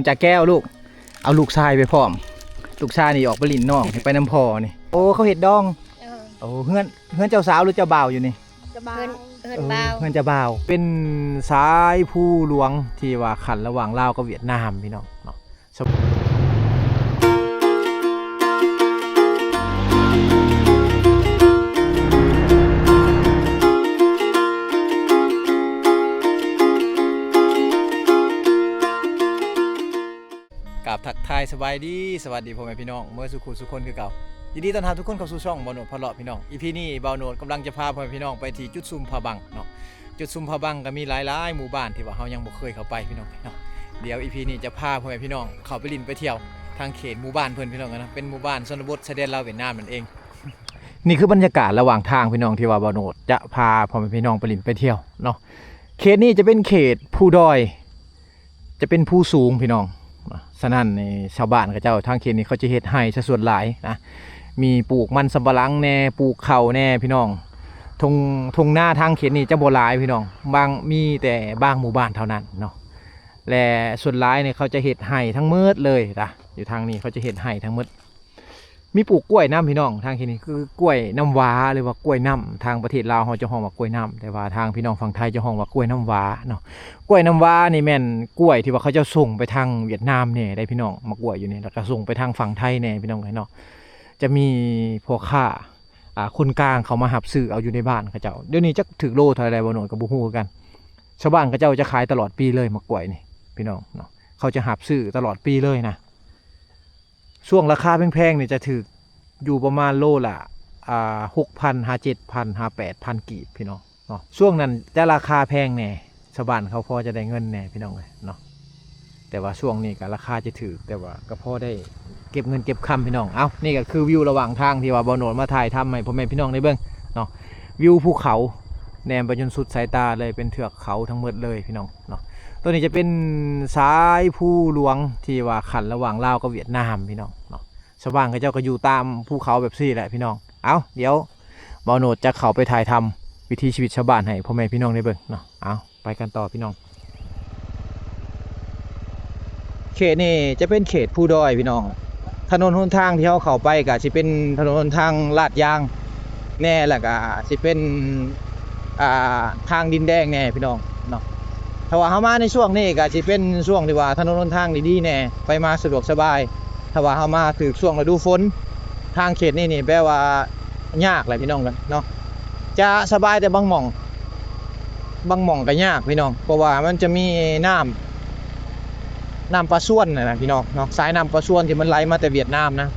ຈາແກ້ວລູກ ເອົາລູກຊາຍໄປພ້ອມ. ລູກຊາຍນີ້ອອກໄປຫຼິ້ນນອກ ໄປນຳພໍ່ນີ້. ໂອ້ ເຂົາເຮັດດອງ. ເອີ ໂອ້ ເຮືອນ ເຮືອນເຈົ້າສາວຫຼືເຈົ້າບ່າວຢູ່ນີ້? ເຮືອນ ເຮືອນ ເອີ ເຮືອນເຈົ້າບ່າວ. ເປັນສາຍພູຫຼວງທີ່ວ່າຂັ້ນລະຫວ່າງລາວກັບຫວຽດນາມ ພີ່ນ້ອງເນາະ. ກາບທັກທາຍສະບາຍດີ ສະຫວັດດີພໍ່ແມ່ພີ່ນ້ອງເໝິດສູ່ຄູ່ສູ່ຄົນຄືເກົ່າ. ຍິນດີຕ້ອນຮັບທຸກຄົນເຂົ້າສູ່ຊ່ອງບ່າວໂນດພາເລາະ ພີ່ນ້ອງ. ອີພີນີ້ບ່າວໂນດກຳລັງຈະພາພໍ່ແມ່ພີ່ນ້ອງໄປທີ່ຈຸດຊຸມຜາບັງເນາະ. ຈຸດຊຸມຜາບັງກໍມີຫຼາຍໆໝູ່ບ້ານທີ່ວ່າເຮົາຍັງບໍ່ເຄີຍເຂົ້າໄປ ພີ່ນ້ອງເນາະ. ດຽວອີພີນີ້ຈະພາພໍ່ແມ່ພີ່ນ້ອງເຂົ້າໄປຫຼິ້ນໄປທ່ຽວທາງເຂດໝູ່ບ້ານເພິ່ນ ພີ່ນ້ອງເນາະ, ເປັນໝູ່ບ້ານຊົນນະບົດຊາຍແດນລາວຫວຽດນາມນັ້ນເອງ. ນີ້ຄືບັນຍາກາດລະຫວ່າງທາງ ພີ່ນ້ອງ ທີ່ວ່າບ່າວໂນດຈະພາພໍ່ແມ່ພີ່ນ້ອງໄປຫຼິ້ນໄປທ່ຽວເນາະ. ເຂດນີ້ຈະເປັນເຂດພູດອຍ ຈະເປັນພູສູງ ພີ່ນ້ອງ. ສະນັ້ນນີ້ຊາວບ້ານເຂົາເຈົ້າທາງເຂດນີ້ເຂົາຈະເຮັດໄຮ່ຊະສ່ວນຫຼາຍນະ, ມີປູກມັນສຳປະຫຼັງແດ່ ປູກເຂົ້າແດ່ ພີ່ນ້ອງ. ທົ່ງ ທົ່ງນາທາງເຂດນີ້ຈະບໍ່ຫຼາຍ ພີ່ນ້ອງ, ບາງ ມີແຕ່ບາງໝູ່ບ້ານເທົ່ານັ້ນເນາະ. ແລະ ສ່ວນຫຼາຍນີ້ເຂົາຈະເຮັດໄຮ່ທັງໝົດເລີຍນະ, ຢູ່ທາງນີ້ເຂົາຈະເຮັດໄຮ່ທັງໝົດ. ມີປູກກ້ວຍນຳ ພີ່ນ້ອງ, ທາງທີ່ນີ້ຄືກ້ວຍນ້ຳຫວາ ຫຼືວ່າກ້ວຍນ້ຳ, ທາງປະເທດລາວເຮົາຈະຮ້ອງວ່າກ້ວຍນ້ຳ ແຕ່ວ່າທາງພີ່ນ້ອງຝັ່ງໄທຈະຮ້ອງວ່າກ້ວຍນ້ຳຫວາເນາະ. ກ້ວຍນ້ຳຫວານີ້ແມ່ນກ້ວຍທີ່ວ່າເຂົາເຈົ້າສົ່ງໄປທາງຫວຽດນາມແດ່ໄດ໋ ພີ່ນ້ອງ, ໝາກກ້ວຍຢູ່ນີ້ ແລ້ວກໍສົ່ງໄປທາງຝັ່ງໄທແດ່ ພີ່ນ້ອງເອີຍເນາະ. ຈະມີພໍ່ຄ້າ ອ່າ ຄົນກາງເຂົາມາຮັບຊື້ເອົາຢູ່ໃນບ້ານເຂົາເຈົ້າ. ດຽວນີ້ຈັກຖືກໂລເທົ່າໃດບໍ່ໂນດກໍບໍ່ຮູ້ຄືກັນ. ຊາວບ້ານເຂົາເຈົ້າຈະຂາຍຕະຫຼອດປີເລີຍໝາກກ້ວຍນີ້ ພີ່ນ້ອງເນາະ, ເຂົາຈະຮັບຊື້ຕະຫຼອດປີເລີຍນະ. ຊ່ວງລາຄາແພງໆນີ້ຈະຖືກຢູ່ປະມານໂລລະ ອ່າ ຫົກພັນ ຫາ ເຈັດພັນ ຫາ ແປດພັນກີບ ພີ່ນ້ອງເນາະ. ຊ່ວງນັ້ນຈະລາຄາແພງແດ່ ຊາວບ້ານເຂົາພໍຈະໄດ້ເງິນແດ່ ພີ່ນ້ອງເອີຍເນາະ, ແຕ່ວ່າຊ່ວງນີ້ກໍລາຄາຈະຖືກ ແຕ່ວ່າກໍພໍໄດ້ເກັບເງິນເກັບຄຳ ພີ່ນ້ອງ. ເອົ້າ ນີ້ກໍຄືວິວລະຫວ່າງທາງທີ່ວ່າບ່າວໂນດມາຖ່າຍທຳໃຫ້ພໍ່ແມ່ພີ່ນ້ອງໄດ້ເບິ່ງເນາະ, ວິວພູເຂົາ ແນມໄປຈົນສຸດສາຍຕາເລີຍ ເປັນເທືອກເຂົາທັງໝົດເລີຍ ພີ່ນ້ອງເນາະ. ໂຕນີ້ຈະເປັນສາຍພູຫຼວງທີ່ວ່າຂັ້ນລະຫວ່າງລາວກັບຫວຽດນາມ ພີ່ນ້ອງເນາະ. ຊາວບ້ານເຂົາເຈົ້າກໍຢູ່ຕາມພູເຂົາແບບຊີ້ແຫຼະ ພີ່ນ້ອງ. ເອົ້າ ດຽວບ່າວໂນດຈະເຂົ້າໄປຖ່າຍທຳວິຖີຊີວິດຊາວບ້ານໃຫ້ພໍ່ແມ່ພີ່ນ້ອງໄດ້ເບິ່ງເນາະ. ເອົ້າ ໄປກັນຕໍ່ ພີ່ນ້ອງ. ເຂດນີ້ຈະເປັນເຂດພູດອຍ ພີ່ນ້ອງ. ຖະໜົນຫົນທາງທີ່ເຮົາເຂົ້າໄປກໍຊິເປັນຖະໜົນຫົນທາງລາດຢາງແດ່ ແລ້ວກໍຊິເປັນ ອ່າ ທາງດິນແດງແດ່ ພີ່ນ້ອງເນາະ. ຖ້າວ່າເຮົາມາໃນຊ່ວງນີ້ກໍຊິເປັນຊ່ວງທີ່ວ່າຖະໜົນຫົນທາງດີໆແດ່ ໄປມາສະດວກສະບາຍ. ຖ້າວ່າເຮົາມາຖືກຊ່ວງລະດູຝົນ ທາງເຂດນີ້ນີ້ແປວ່າຍາກແຫຼະ ພີ່ນ້ອງເອີຍເນາະ. ຈະສະບາຍແຕ່ບາງໝ່ອງ ບາງໝ່ອງກໍຍາກ ພີ່ນ້ອງ, ເພາະວ່າມັນຈະມີນ້ຳ ນ້ຳປາຊວນນະ ພີ່ນ້ອງເນາະ, ສາຍນ້ຳປາຊວນທີ່ມັນໄຫຼມາແຕ່ຫວຽດນາມນະ,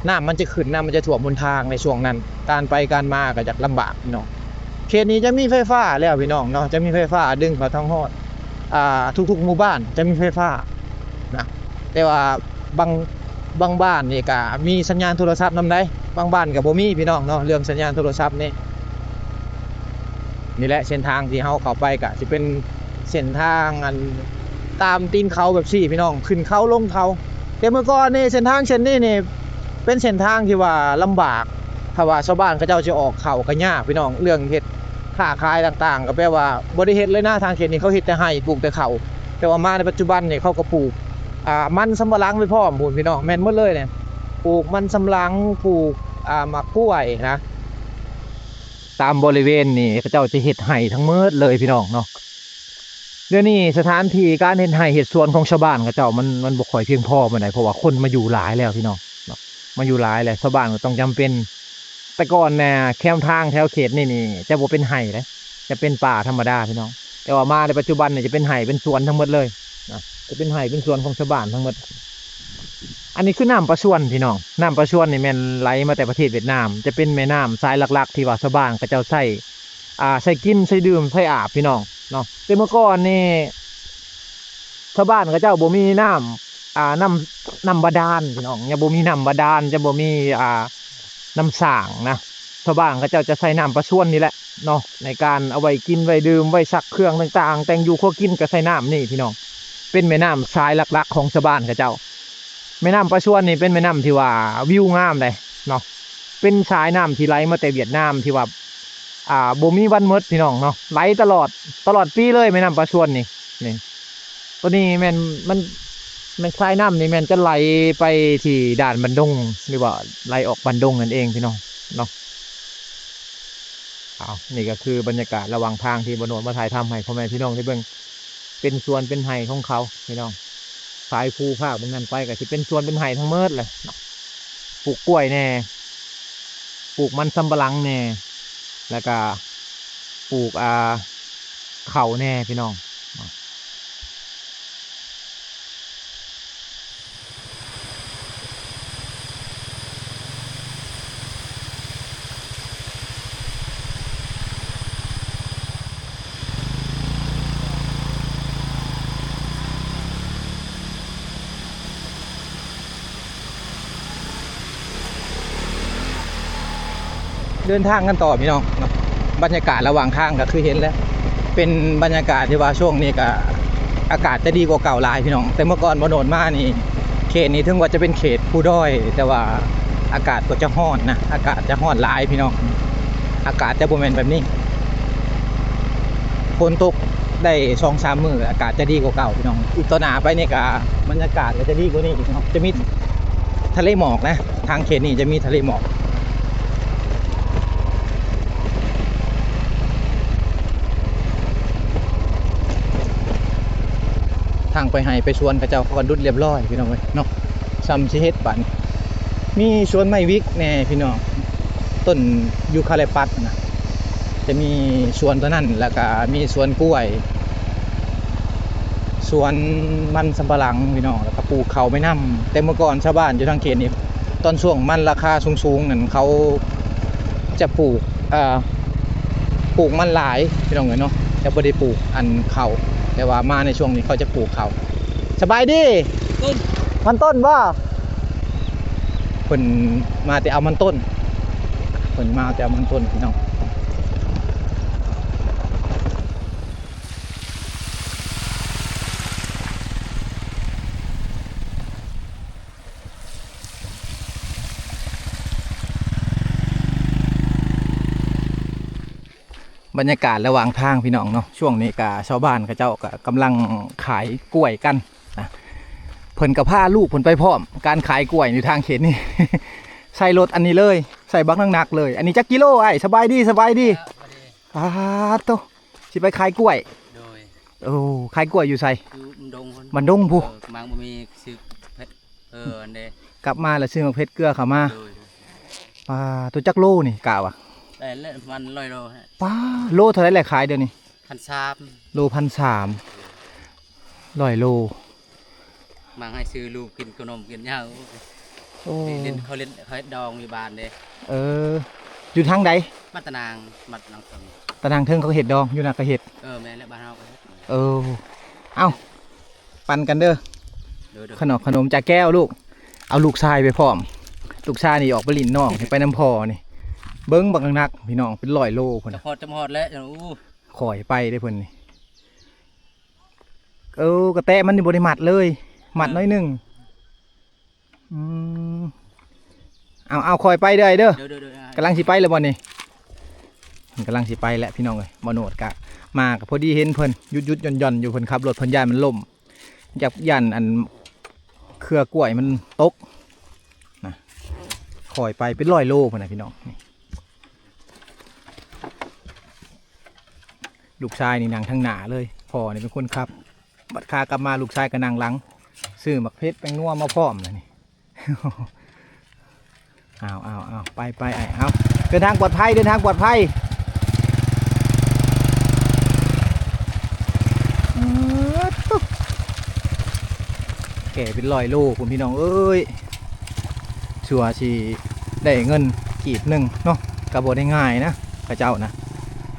ນ້ຳມັນຈະຂຶ້ນ ນ້ຳມັນຈະຖ້ວມຫົນທາງໃນຊ່ວງນັ້ນ, ການໄປການມາກໍຈະລຳບາກ ພີ່ນ້ອງ. ເຂດນີ້ຈະມີໄຟຟ້າແລ້ວ ພີ່ນ້ອງເນາະ, ຈະມີໄຟຟ້າດຶງເຂົ້າທາງຮອດ ອ່າ ທຸກໆໝູ່ບ້ານຈະມີໄຟຟ້ານະ, ແຕ່ວ່າບາງ ບາງບ້ານນີ້ກໍມີສັນຍານໂທລະສັບນຳໃດ໋, ບາງບ້ານກໍບໍ່ມີ ພີ່ນ້ອງເນາະ, ເລື່ອງສັນຍານໂທລະສັບນີ້. ນີ້ແຫຼະເສັ້ນທາງທີ່ເຮົາເຂົ້າໄປກໍຊິເປັນເສັ້ນທາງອັນຕາມຕີນເຂົາແບບຊີ້ ພີ່ນ້ອງ, ຂຶ້ນເຂົາລົງເຂົາ. ແຕ່ເມື່ອກ່ອນນີ້ເສັ້ນທາງເສັ້ນນີ້ນີ້ເປັນເສັ້ນທາງທີ່ວ່າລຳບາກ, ຖ້າວ່າຊາວບ້ານເຂົາເຈົ້າຊິອອກເຂົ້າກໍຍາກ ພີ່ນ້ອງ, ເລື່ອງເຮັດຄ້າຂາຍຕ່າງໆ ກໍແປວ່າບໍ່ໄດ້ເຮັດເລີຍນະ. ທາງເຂດນີ້ເຂົາເຮັດແຕ່ໄຮ່ ປູກແຕ່ເຂົ້າ, ແຕ່ວ່າມາໃນປັດຈຸບັນນີ້ເຂົາກໍປູກ ອ່າ ມັນສຳປະຫຼັງໄປພ້ອມພຸ້ນ ພີ່ນ້ອງ, ແມ່ນໝົດເລີຍນີ້, ປູກມັນສຳປະຫຼັງ ປູກ ອ່າ ໝາກກ້ວຍນະ. ຕາມບໍລິເວນນີ້ເຂົາເຈົ້າຈະເຮັດໄຮ່ທັງໝົດເລີຍ ພີ່ນ້ອງເນາະ. ດຽວນີ້ສະຖານທີ່ການເຮັດໄຮ່ເຮັດສວນຂອງຊາວບ້ານເຂົາເຈົ້າມັນ ມັນບໍ່ຄ່ອຍພຽງພໍປານໃດ, ເພາະວ່າຄົນມາຢູ່ຫຼາຍແລ້ວ ພີ່ນ້ອງເນາະ, ມາຢູ່ຫຼາຍແລ້ວ ຊາວບ້ານກໍຕ້ອງຈຳເປັນ. ແຕ່ກ່ອນນະ ແຄມທາງແຖວເຂດນີ້ນີ້ຈະບໍ່ເປັນໄຮ່ເດ້, ຈະເປັນປ່າທຳມະດາ ພີ່ນ້ອງ, ແຕ່ວ່າມາໃນປັດຈຸບັນນີ້ຈະເປັນໄຮ່ເປັນສວນທັງໝົດເລີຍນະ, ຈະເປັນໄຮ່ເປັນສວນຂອງຊາວບ້ານທັງໝົດ. ອັນນີ້ຄືນ້ຳປາຊວນ ພີ່ນ້ອງ, ນ້ຳປາຊວນນີ້ແມ່ນໄຫຼມາແຕ່ປະເທດຫວຽດນາມ, ຈະເປັນແມ່ນ້ຳສາຍຫຼັກໆທີ່ວ່າຊາວບ້ານເຂົາເຈົ້າໃຊ້ ອ່າ ໃຊ້ກິນ ໃຊ້ດື່ມ ໃຊ້ອາບ ພີ່ນ້ອງເນາະ. ແຕ່ເມື່ອກ່ອນນີ້ຊາວບ້ານເຂົາເຈົ້າບໍ່ມີນ້ຳ ອ່າ ນ້ຳ ນ້ຳບາດານ ພີ່ນ້ອງ, ຍັງບໍ່ມີນ້ຳບາດານ, ຈະບໍ່ມີ ອ່າ ນ້ຳສ້າງນະ. ຊາວບ້ານເຂົາເຈົ້າຈະໃຊ້ນ້ຳປາຊວນນີ້ແຫຼະເນາະ ໃນການເອົາໄວ້ກິນໄວ້ດື່ມ ໄວ້ຊັກເຄື່ອງຕ່າງໆ, ແຕ່ງຢູ່ຄົວກິນກໍໃຊ້ນ້ຳນີ້ ພີ່ນ້ອງ, ເປັນແມ່ນ້ຳສາຍຫຼັກໆຂອງຊາວບ້ານເຂົາເຈົ້າ. ແມ່ນ້ຳປາຊວນນີ້ເປັນແມ່ນ້ຳທີ່ວ່າວິວງາມໃດ໋ເນາະ, ເປັນສາຍນ້ຳທີ່ໄຫຼມາແຕ່ຫວຽດນາມ ທີ່ວ່າ ອ່າ ບໍ່ມີວັນໝົດ ພີ່ນ້ອງເນາະ, ໄຫຼຕະຫຼອດ ຕະຫຼອດປີເລີຍແມ່ນ້ຳປາຊວນນີ້. ນີ້ ໂຕນີ້ແມ່ນມັນ ແມ່ນສາຍນ້ຳນີ້ແມ່ນຈະໄຫຼໄປທີ່ດ່ານບັນດົງ ຫຼືວ່າໄຫຼອອກບັນດົງນັ້ນເອງພີ່ນ້ອງເນາະ. ເອົາ ນີ້ກໍຄືບັນຍາກາດລະຫວ່າງທາງທີ່ບ່າວໂນດມາຖ່າຍທຳໃຫ້ພໍ່ແມ່ພີ່ນ້ອງໄດ້ເບິ່ງ ເປັນສວນເປັນໄຮ່ຂອງເຂົາພີ່ນ້ອງ. ສາຍພູພາກເບິ່ງນັ້ນໄປກໍຊິເປັນສວນເປັນໄຮ່ທັງໝົດແຫຼະເນາະ ປູກກ້ວຍແດ່ ປູກມັນສຳປະຫຼັງແດ່ ແລ້ວກະປູກ ອ່າ ເຂົ້າແດ່ພີ່ນ້ອງ. ເດີນທາງກັນຕໍ່ພີ່ນ້ອງເນາະ. ບັນຍາກາດລະຫວ່າງທາງກໍຄືເຫັນແຫຼະ ເປັນບັນຍາກາດທີ່ວ່າຊ່ວງນີ້ກໍອາກາດຈະດີກວ່າເກົ່າຫຼາຍພີ່ນ້ອງ. ແຕ່ເມື່ອກ່ອນບ່າວໂນດມານີ້ ເຂດນີ້ເຖິງວ່າຈະເປັນເຂດພູດອຍ ແຕ່ວ່າອາກາດກໍຈະຮ້ອນນະ ອາກາດຈະຮ້ອນຫຼາຍພີ່ນ້ອງ. ອາກາດຈະບໍ່ແມ່ນແບບນີ້ ຝົນຕົກໄດ້ສອງສາມມື້ ອາກາດຈະດີກວ່າເກົ່າພີ່ນ້ອງ. ອີກຕໍ່ໜ້າໄປນີ້ກໍບັນຍາກາດກໍຈະດີກວ່ານີ້ອີກເນາະ ຈະມີທະເລໝອກນະ. ທາງເຂດນີ້ຈະມີທະເລໝອກ. ທາງໄປໄຮ່ໄປສວນເຂົາເຈົ້າ ເຂົາກໍດຸດລຽບຮ້ອຍພີ່ນ້ອງເອີຍເນາະ. ຊ່ຳຊິເຮັດບາດນີ້ ມີສວນໄມ້ວິກແດ່ພີ່ນ້ອງ ຕົ້ນຢູຄາລິປຕັສນະ ຈະມີສວນຕົວນັ້ນ ແລ້ວກໍມີສວນກ້ວຍ ສວນມັນສຳປະຫຼັງພີ່ນ້ອງ ແລ້ວກໍປູກເຂົ້າໄປນຳ. ແຕ່ເມື່ອກ່ອນຊາວບ້ານຢູ່ທາງເຂດນີ້ ຕອນຊ່ວງມັນລາຄາສູງໆນັ້ນ ເຂົາຈະປູກ ເອີ ປູກມັນຫຼາຍພີ່ນ້ອງເອີຍເນາະ ຈະບໍ່ໄດ້ປູກອັນເຂົ້າ. ແຕ່ວ່າມາໃນຊ່ວງນີ້ເຂົາຈະປູກເຂົ້າ. ສະບາຍດີ. ມັນຕົ້ນບໍ່? ເພິ່ນມາແຕ່ເອົາມັນຕົ້ນ ເພິ່ນມາແຕ່ເອົາມັນຕົ້ນພີ່ນ້ອງ. ບັນຍາກາດລະຫວ່າງທາງພີ່ນ້ອງເນາະ ຊ່ວງນີ້ກະຊາວບ້ານເຂົາເຈົ້າກະກຳລັງຂາຍກ້ວຍກັນນະ. ເພິ່ນກະພາລູກເພິ່ນໄປພ້ອມ ການຂາຍກ້ວຍຢູ່ທາງເຂດນີ້ ໃສ່ລົດອັນນີ້ເລີຍ ໃສ່ບັກໜັກໆເລີຍ. ອັນນີ້ຈັກກິໂລອ້າຍ? ສະບາຍດີ ສະບາຍດີ. ປາດໂທ້ ຊິໄປຂາຍກ້ວຍ. ໂດຍ. ໂອ້ ຂາຍກ້ວຍຢູ່ໃສ? ຢູ່ບັນດົງພຸ້ນ ບັນດົງພຸ້ນ. ເອີ ມັນບໍ່ມີຊື້ເຜັດ ເອີ ອັນເດ ກັບມາແລ້ວຊື້ໝາກເຜັດເກືອເຂົ້າມາ. ໂດຍ. ປາດໂທ້ ຈັກໂລນີ້ກະວ່າ? ໄດ້ແລ້ວປະມານຮ້ອຍໂລ. ປາດ ໂລເທົ່າໃດແຫຼະຂາຍດຽວນີ້? ພັນສາມ. ໂລພັນສາມ ຮ້ອຍໂລ. ມັກໃຫ້ຊື້ລູກກິນຂະໜົມກິນຫຍັງ. ໂອ້ ເຂົາເຮັດ ເຂົາເຮັດດອງຢູ່ບ້ານເດ້. ເອີ ຢູ່ທາງໃດ? ບ້ານຕານາງ ບ້ານຕານາງເທິງ. ຕານາງເທິງເຂົາເຮັດດອງ ຢູ່ນາກະເຮັດ. ເອີ ແມ່ນແຫຼະ ບ້ານເຮົາກະເຮັດ. ເອີ ເອົ້າ ປັ່ນກັນເດີ. ໂດຍໆ. ຂະໜອມ ຂະໜົມຈາແກ້ວລູກ ເອົາລູກຊາຍໄປພ້ອມ. ລູກຊາຍນີ້ອອກໄປຫຼິ້ນນອກ ໄປນຳພໍ່ນີ້. ເບິ່ງບັກໜັກໆ ພີ່ນ້ອງ ເປັນຮ້ອຍໂລພຸ້ນນະ. ຈະຮອດ ຈະຮອດແລ້ວ. ໂອ້ ຂ້ອຍໄປເດ້ເພິ່ນນີ້. ເອີ ກະແຕະມັນນີ້ບໍ່ໄດ້ມັດເລີຍ ມັດໜ້ອຍໜຶ່ງ. ອືມ ເອົາ ເອົາ ຄ່ອຍໄປເດີ້ອ້າຍເດີ້. ໂດຍໆໆ. ກຳລັງຊິໄປແລ້ວບໍ່ນີ້? ກຳລັງຊິໄປແລ້ວພີ່ນ້ອງເອີຍ. ບ່າວໂນດກະມາ ກະພໍດີເຫັນເພິ່ນຢຸດໆຢ່ອນໆຢູ່ ເພິ່ນຂັບລົດ ເພິ່ນຢ້ານມັນລົ້ມ ຢ້ານ ຢ້ານອັນເຄືອກ້ວຍມັນຕົກນະ. ຄ່ອຍໄປເປັນຮ້ອຍໂລພຸ້ນນະພີ່ນ້ອງ. ນີ້ ລູກຊາຍນີ້ນັ່ງທາງໜ້າເລີຍ ພໍ່ນີ້ເປັນຄົນຂັບ. ບັດຂາກັບມາລູກຊາຍກໍນັ່ງຫຼັງ ຊື້ໝາກເຜັດແປ້ງນົວມາພ້ອມແລ້ວນີ້. ເອົາໆໆ ໄປໆ ອ້າຍ ເອົາ ເດີນທາງປອດໄພ ເດີນທາງປອດໄພ. ແກ່ເປັນຮ້ອຍໂລພຸ້ນ ພີ່ນ້ອງເອີຍ. ຊົ່ວຊິໄດ້ເງິນກີບໜຶ່ງເນາະ ກໍບໍ່ໄດ້ງ່າຍນະ ເຂົາເຈົ້ານະ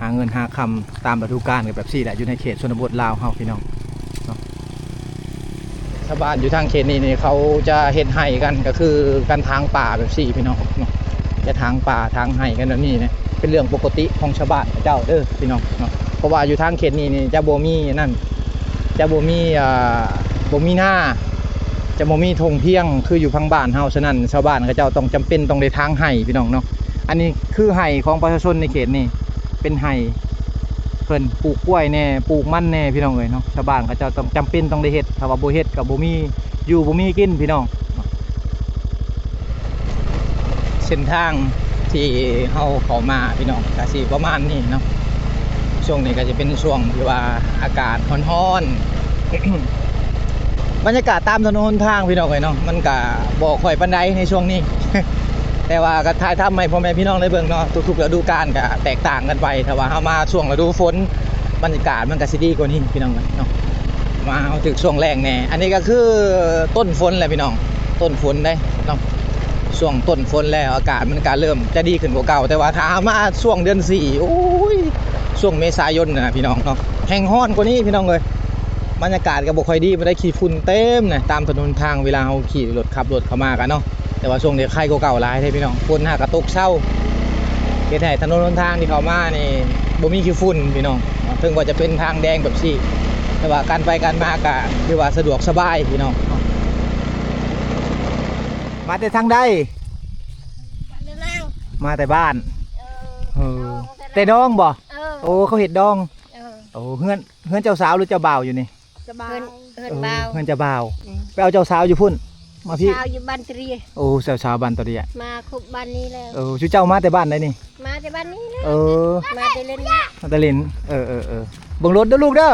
ຫາເງິນຫາຄຳຕາມລະດູການ ກໍແບບຊີ້ແຫຼະ ຢູ່ໃນເຂດຊົນນະບົດລາວເຮົາ ພີ່ນ້ອງເນາະ. ຊາວບ້ານຢູ່ທາງເຂດນີ້ນີ້ ເຂົາຈະເຮັດໄຮ່ກັນ ກໍຄືການຖາງປ່າແບບຊີ້ ພີ່ນ້ອງເນາະ ຈະຖາງປ່າຖາງໄຮ່ກັນແບບນີ້ນະ ເປັນເລື່ອງປົກກະຕິຂອງຊາວບ້ານເຂົາເຈົ້າເດີ ພີ່ນ້ອງເນາະ. ເພາະວ່າຢູ່ທາງເຂດນີ້ນີ້ຈະບໍ່ມີອັນນັ້ນ ຈະບໍ່ມີ ອ່າ ບໍ່ມີນາ ຈະບໍ່ມີທົ່ງພຽງຄືຢູ່ພັງບ້ານເຮົາ. ສະນັ້ນ ຊາວບ້ານເຂົາເຈົ້າຕ້ອງຈຳເປັນຕ້ອງໄດ້ຖາງໄຮ່ ພີ່ນ້ອງເນາະ. ອັນນີ້ຄືໄຮ່ຂອງປະຊາຊົນໃນເຂດນີ້ ເປັນໄຮ່ເພິ່ນ ປູກກ້ວຍແດ່ ປູກມັນແດ່ ພີ່ນ້ອງເອີຍເນາະ. ຊາວບ້ານເຂົາເຈົ້າຕ້ອງຈຳເປັນຕ້ອງໄດ້ເຮັດ ຖ້າວ່າບໍ່ເຮັດກໍບໍ່ມີ ຢູ່ບໍ່ມີກິນພີ່ນ້ອງ. ເສັ້ນທາງທີ່ເຮົາເຂົ້າມາພີ່ນ້ອງ ກະຊິປະມານນີ້ເນາະ. ຊ່ວງນີ້ກະຊິເປັນຊ່ວງທີ່ວ່າອາກາດຮ້ອນໆ ບັນຍາກາດຕາມຖະໜົນຫົນທາງພີ່ນ້ອງເອີຍເນາະ ມັນກະບໍ່ຄ່ອຍປານໃດໃນຊ່ວງນີ້ ແຕ່ວ່າກະຖ່າຍທຳໃຫ້ພໍ່ແມ່ພີ່ນ້ອງໄດ້ເບິ່ງເນາະ. ທຸກໆລະດູການກະແຕກຕ່າງກັນໄປ ຖ້າວ່າເຮົາມາຊ່ວງລະດູຝົນ ບັນຍາກາດມັນກະຊິດີກວ່ານີ້ພີ່ນ້ອງເອີຍເນາະ. ມາເຮົາຖືກຊ່ວງແລ້ງແດ່. ອັນນີ້ກະຄືຕົ້ນຝົນແຫຼະພີ່ນ້ອງ ຕົ້ນຝົນເດ້ເນາະ. ຊ່ວງຕົ້ນຝົນແລ້ວ ອາກາດມັນກະເລີ່ມຈະດີຂຶ້ນກວ່າເກົ່າ ແຕ່ວ່າຖ້າມາຊ່ວງເດືອນສີ່ ໂອ້ຍ ຊ່ວງເມສາຍົນນະພີ່ນ້ອງເນາະ ແຮ່ງຮ້ອນກວ່ານີ້ພີ່ນ້ອງເອີຍ. ບັນຍາກາດກະບໍ່ຄ່ອຍດີປານໃດ ຂີ້ຝຸ່ນເຕັມນະ ຕາມຖະໜົນທາງ ເວລາເຮົາຂີ່ລົດ ຂັບລົດເຂົ້າມາກະເນາະ. ແຕ່ວ່າຊ່ວງນີ້ໄຄກວ່າເກົ່າຫຼາຍເດ້ພີ່ນ້ອງ ຝົນຫາກະຕົກເຊົາ ເຮັດໃຫ້ຖະໜົນຫົນທາງທີ່ເຂົ້າມານີ້ບໍ່ມີຂີ້ຝຸ່ນພີ່ນ້ອງ. ເຖິງວ່າຈະເປັນທາງແດງແບບຊີ້ ແຕ່ວ່າການໄປການມາກະຖືວ່າສະດວກສະບາຍພີ່ນ້ອງ. ມາແຕ່ທາງໃດ? ມາແຕ່ນາງ ມາແຕ່ບ້ານ. ເອີ ເອີ ແຕ່ດອງບໍ? ເອີ ໂອ້ ເຂົາເຮັດດອງ. ເອີ ໂອ້ ເຮືອນ ເຮືອນເຈົ້າສາວຫຼືເຈົ້າບ່າວຢູ່ນີ້? ສະບາຍ ເຮືອນ ເຮືອນ ເອີ ບ່າວ ເຮືອນເຈົ້າບ່າວ. ອືມ ໄປເອົາເຈົ້າສາວຢູ່ພຸ້ນມາພີ້? ສາວຢູ່ບ້ານຕະເຣຍ. ໂອ້ ສາວ ສາວບ້ານຕະເຣຍ ມາຄົບບ້ານນີ້ແລ້ວ. ເອີ ຊຸເຈົ້າມາແຕ່ບ້ານໃດນີ້? ມາແຕ່ບ້ານນີ້ແຫຼະ. ເອີ ມາແຕ່ຫຼິ້ນ ມາແຕ່ຫຼິ້ນ. ເອີ ເອີ ເອີ ເບິ່ງລົດເດີລູກເດີ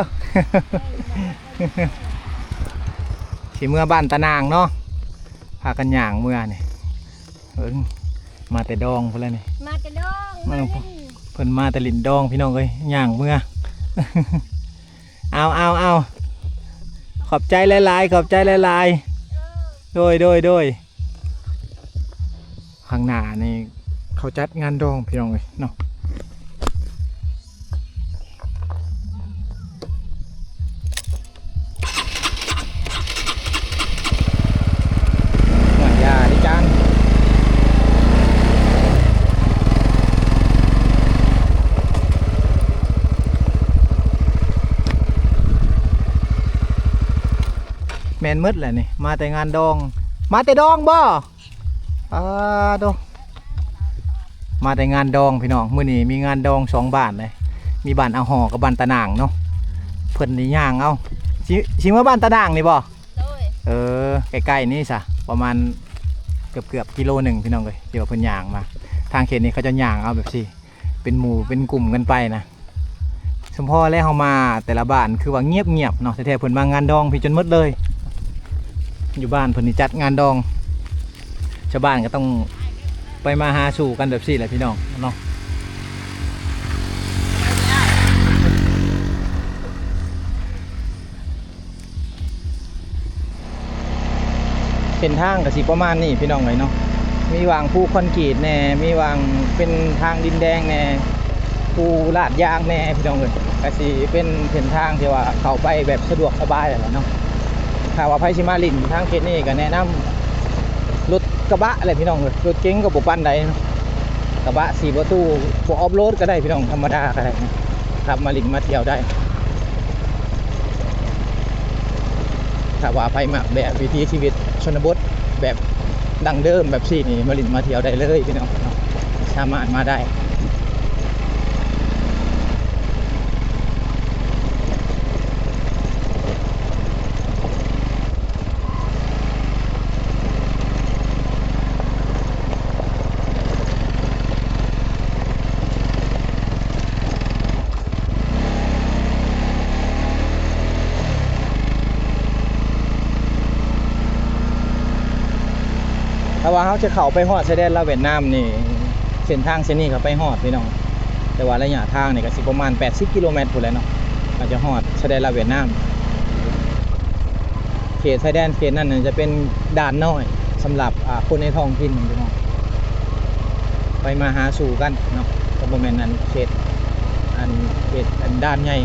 ຊິເມືອບ້ານຕານາງເນາະ ພາກັນຍ່າງເມືອນີ້. ເອີ ມາແຕ່ດອງພຸ້ນແຫຼະນີ້ ມາແຕ່ດອງ ເອີ ມາຫຼິ້ນ ເພິ່ນມາແຕ່ຫຼິ້ນດອງພີ່ນ້ອງເອີຍ ຍ່າງເມືອ. ເອົາ ເອົາ ເອົາ ຂອບໃຈຫຼາຍໆ ຂອບໃຈຫຼາຍໆ. ໂດຍ ໂດຍ ໂດຍ. ຂ້າງໜ້ານີ້ເຂົາຈັດງານດອງພີ່ນ້ອງເອີຍເນາະ. ຫວານຢາດີຈັງ ແມ່ນໝົດແຫຼະນີ້ ມາແຕ່ງານດອງ. ມາແຕ່ດອງບໍ? ປາໂທ້ ມາແຕ່ງານດອງພີ່ນ້ອງ. ມື້ນີ້ມີງານດອງສອງບ້ານເລີຍ ມີບ້ານອາຫໍ່ກັບບ້ານຕານາງເນາະ. ເພິ່ນນີ້ຍ່າງເອົາ ຊິ ຊິເມືອບ້ານຕານາງນີ້ບໍ? ໂດຍ ເອີ ໃກ້ໆນີ້ຊະ ປະມານເກືອບໆກິໂລໜຶ່ງພີ່ນ້ອງເອີຍ ທີ່ວ່າເພິ່ນຍ່າງມາ. ທາງເຂດນີ້ເຂົາເຈົ້າຍ່າງເອົາແບບຊີ້ ເປັນໝູ່ເປັນກຸ່ມກັນໄປນະ. ສົມພໍແລ້ວເຮົາມາແຕ່ລະບ້ານຄືວ່າງຽບໆເນາະ ແທ້ໆເພິ່ນມາງານດອງພີ້ຈົນໝົດເລີຍ. ຢູ່ບ້ານເພິ່ນນີ້ຈັດງານດອງ ຊາວບ້ານກະຕ້ອງໄປມາຫາສູ່ກັນແບບຊີ້ແຫຼະພີ່ນ້ອງເນາະ. ເສັ້ນທາງກະຊິປະມານນີ້ພີ່ນ້ອງເອີຍເນາະ ມີຫວ່າງພູຄອນກຣີດແດ່ ມີຫວ່າງເປັນທາງດິນແດງແດ່ ພູລາດຢາງແດ່ພີ່ນ້ອງເອີຍ. ກະຊິເປັນເສັ້ນທາງທີ່ວ່າເຂົ້າໄປແບບສະດວກສະບາຍຫັ້ນແຫຼະເນາະ. ຖ້າວ່າໃຜຊິມາຫຼິ້ນທາງເຂດນີ້ກະແນະນຳລົດກະບະແຫຼະພີ່ນ້ອງເອີຍ ລົດເກັງກະບໍ່ປານໃດເນາະ. ກະບະສີ່ປະຕູ ພວກອອຟໂຣດກະໄດ້ພີ່ນ້ອງ ທຳມະດາກະໄດ້ ຂັບມາຫຼິ້ນມາທ່ຽວໄດ້. ຖ້າວ່າໃຜມັກແບບວິຖີຊີວິດຊົນນະບົດ ແບບດັ້ງເດີມແບບຊີ້ນີ້ ມາຫຼິ້ນມາທ່ຽວໄດ້ເລີຍພີ່ນ້ອງເນາະ ສາມາດມາໄດ້. ຖ້າວ່າເຮົາຈະເຂົ້າໄປຮອດຊາຍແດນລາວຫວຽດນາມນີ້ ເສັ້ນທາງເສັ້ນນີ້ກະໄປຮອດພີ່ນ້ອງ ແຕ່ວ່າໄລຍະທາງນີ້ກະຊິປະມານແປດສິບກິໂລແມັດພຸ້ນແຫຼະເນາະ ກະຈະຮອດຊາຍແດນລາວຫວຽດນາມ. ເຂດຊາຍແດນເຂດນັ້ນຈະເປັນດ່ານນ້ອຍ ສຳລັບ ອາ ຄົນໃນທ້ອງຖິ່ນພີ່ນ້ອງ ໄປມາຫາສູ່ກັນເນາະ ກະບໍ່ແມ່ນອັນເຂດ ອັນເຂດອັນດ່ານໃຫຍ່.